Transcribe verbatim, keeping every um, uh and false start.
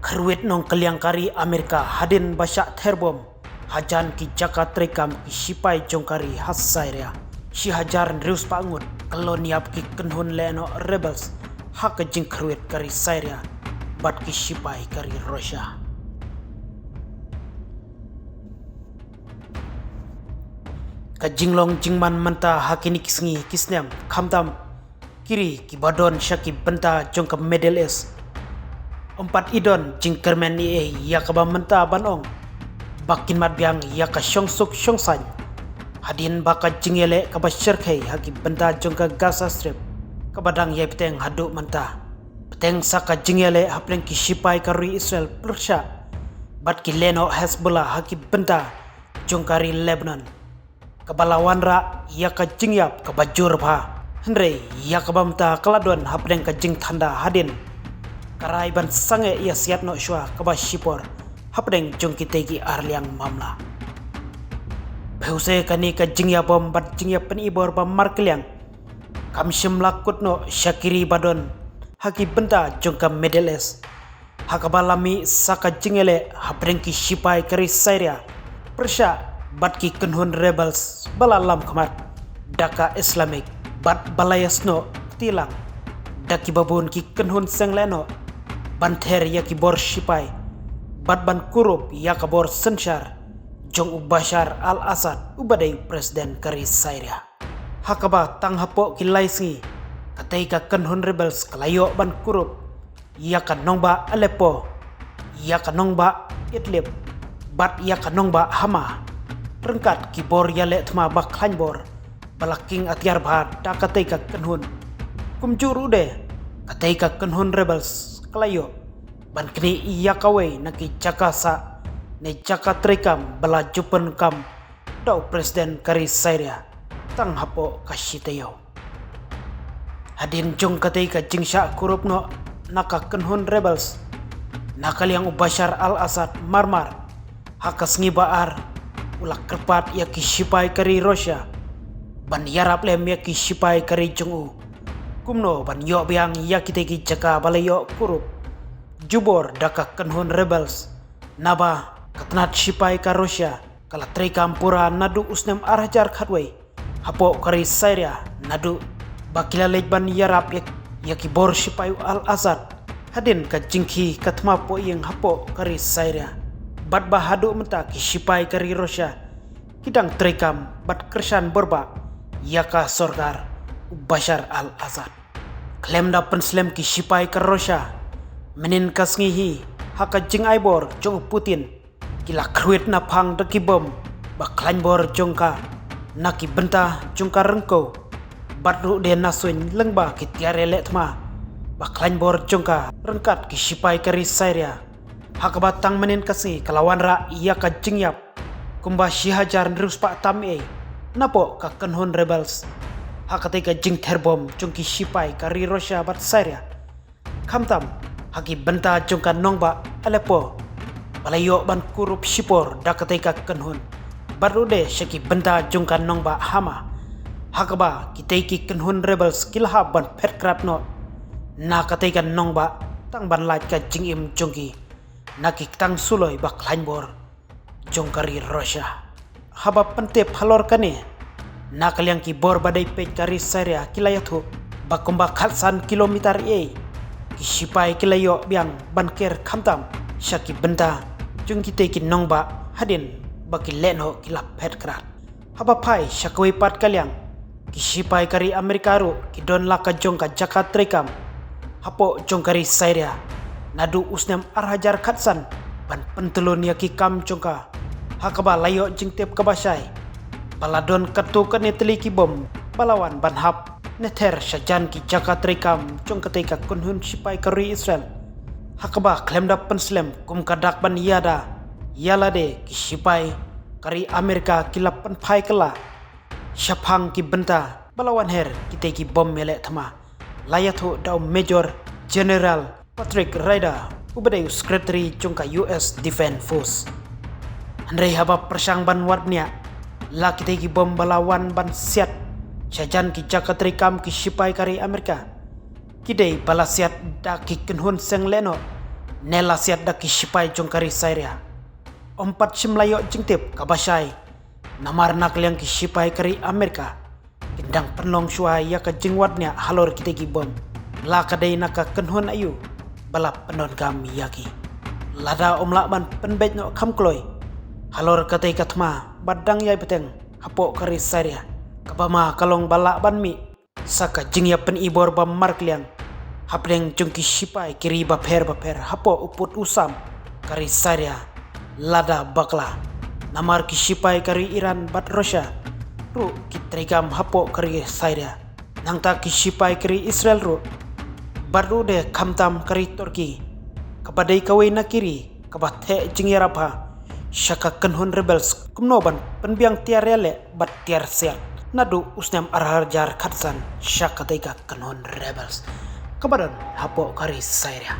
Kyrwit nongkylliang ka ri Amerika hadien ba shah ther bom hajan ki jaka treikam ki shipai jong ka ri ha Syria. Shi hajar hynriew spah ngut kyllon ïap ki kynhun lehnoh rebels ha ka jingkyrwit ka ri Syria bad ki shipai ka ri Russia. Ka jinglong jingman mynta ha kine ki sngi ki snem, khamtam ki ri kiba don sha ki bynta jong ka Middle East, ym pat i don jingkyrmen ei ei ïa kaba mynta ban ong ba kin mat biang ïa ka shongsuk shongsaiñ, hadien ba ka jingïaleh kaba shyrkhei ha ki bynta jong ka Gaza Strip kaba dang ïai bteng haduh mynta, bteng sa ka jingïaleh hapdeng ki shipai ka ri Israel pyrshah bad ki lehnoh Hezbollah ha ki bynta jong ka ri Lebanon, kaba la wanrah ïa ka jingïap kaba jur bha. Hynrei ïa kaba mynta ka la don hapdeng ka jingthanda hadien ka rai ban sangeh ïa siat noh shuwa kaba shipor hapdeng jong kitei ki arliang mamla. Phew se kane ka jingïabom bad jingïapynibor ba markylliang kam shym la kut noh sha ki ri ba don ha ki bynta jong ka Middle East, ha kaba la mih sa ka jingïaleh hapdeng ki shipai ka ri Syria pyrshah bad ki kynhun rebels ba la lamkhmat da ka Islamic bad ba la ïasnoh kti lang da kiba bun ki kynhun seng lehnoh ban ther ïa ki bor shipai bad ban kurup ïa ka bor synshar jong u Bashar al-Assad uba dei u president ka ri Syria. Ha kaba tang hapoh ki lai sngi katei ka kynhun rebels ka la ïoh ban kurup ïa ka nongbah Aleppo, ïa ka nongbah Idlib bad ïa ka nongbah Hama, ryngkat ki bor ïaleh thma ba khlaiñ bor ba la king atiar bha da katei ka kynhun. Kumjuh ruh de katei ka kynhun rebels ka la ïoh ban knieh ïa kawei na ki jaka sah ne jaka treikam ba la ju pyndonkam da u president ka ri Syria tang hapoh ka shi taïew. Hadien jong katei ka jingshah kurup noh na ka kynhun rebels na ka liang u Bashar al-Assad marmar, ha ka sngi ba ar u la kyrpad ïa ki shipai ka ri Russia ban ïarap lem ïa ki shipai ka ri jong u kumno ban ïoh biang ïa kitei ki jaka ba la ïoh kurup jubor da ka kynhun rebels. Naba ka tnat shipai ka Russia ka la treikam pura naduh u snem ar hajar khatwei hapoh ka ri Syria naduh ba ki la leit ban ïarap ïa, ïa ki bor shipai u al-Assad hadien ka jingkhih ka thma pohïing hapoh ka ri Syria. Bad ba haduh mynta ki shipai ka ri Russia ki dang treikam bad kyrshan borbah ïa ka sorkar u Bashar al-Assad. Khlem da pynslem ki shipai ka Russia, mynhynnin ka sngi hi ha ka jingai bor jong u Putin, ki la khrwit na phang da ki bom ba khlaiñ bor jong ka na ki bynta jong ka ryngkew, bad ruh de na suiñ lyngba ki tiar ïaleh thma ba khlaiñ bor jong ka ryngkat ki shipai ka ri Syria. Ha kaba tang mynhynnin ka sngi ka la wanrah ïa ka jingïap kumba shi hajar hynriew spah tam ei napoh ka kynhun rebels ha katei ka jingther bom jong ki shipai ka ri Russia bad Syria. Khamtam ha ki bynta jong ka nongbah Aleppo ba la ïoh ban kurup shipor da katei ka kynhun, bad ruh de sha ki bynta jong ka nongbah Hama, ha kaba kitei ki kynhun rebels ki la hap ban phet krad noh na katei ka nongbah tang ban lait ka jingim jong ki na ki ktang suloi ba khlaiñ bor jong ka ri Russia. Haba pyntip halor kane, na ka liang ki bor ba dei peit ka ri Syria ki la ïathuh ba kumba khatsan kilometer ei ei ki shipai ki la ïoh biang ban ker khamtam sha ki bynta jong kitei ki nongbah hadien ba ki lehnoh ki la phet krad. Haba phai sha kawei pat ka liang, ki shipai ka ri Amerika ruh ki don la ka jong ka jaka treikam hapoh jong ka ri Syria naduh u snem ar hajar khatsan ban pyntylun ïa ki kam jong ka, ha kaba la ïoh jingtip kaba shai ba la don katto katne tylli ki bom ba la wan ban hap ne ther shajan ki jaka treikam jong katei ka kynhun shipai ka ri Israel, ha kaba khlem da pynslem kum ka dak ban ïada ïa lade, ki shipai ka ri Amerika ki la pynphai kylla shaphang ki bynta ba la wan her kitei ki bom ïaleh thma, la ïathuh da u Major General Patrick Ryder uba dei u Secretary jong ka U S Defense Force. Hynrei haba pyrshang ban wad bniah la kitei ki bom ba la wan ban siat shajan ki jaka treikam ki shipai ka ri Amerika, ki dei ba la siat da ki kynhun seng lehnoh ne la siat da ki shipai jong ka ri Syria. Ym pat shym la ïoh jingtip kaba shai, namar na ka liang ki shipai ka ri Amerika kin dang pynlong shuwa ïa ka jingwad ñiah halor kitei ki bom. La ka dei na ka kynhun aïu ba la pyndonkam ïa ki? Lada ym lah ban pynbeit noh kham kloi halor katei ka thma ba dang ïai bteng hapoh ka ri Syria, kaba ma ka long ba lah ban mih sa ka jingïapynibor ba markylliang hapdeng jong ki shipai ki ri bapher bapher hapoh u pud u sam ka ri Syria. Lada bakla, namar ki shipai ka ri Iran bad Russia ruh ki treikam hapoh ka ri Syria. Nangta ki shipai ka ri Israel ruh, bad ruh de khamtam ka ri Turkey, kaba dei kawei na ki ri kaba theh jingïarap ha sha ka kynhun rebels kumno ban pynbiang tiar ïaleh bad tiar siat naduh u snem ar hajar khatsan sha katei ka kynhun rebels kaba don hapoh ka ri Syria.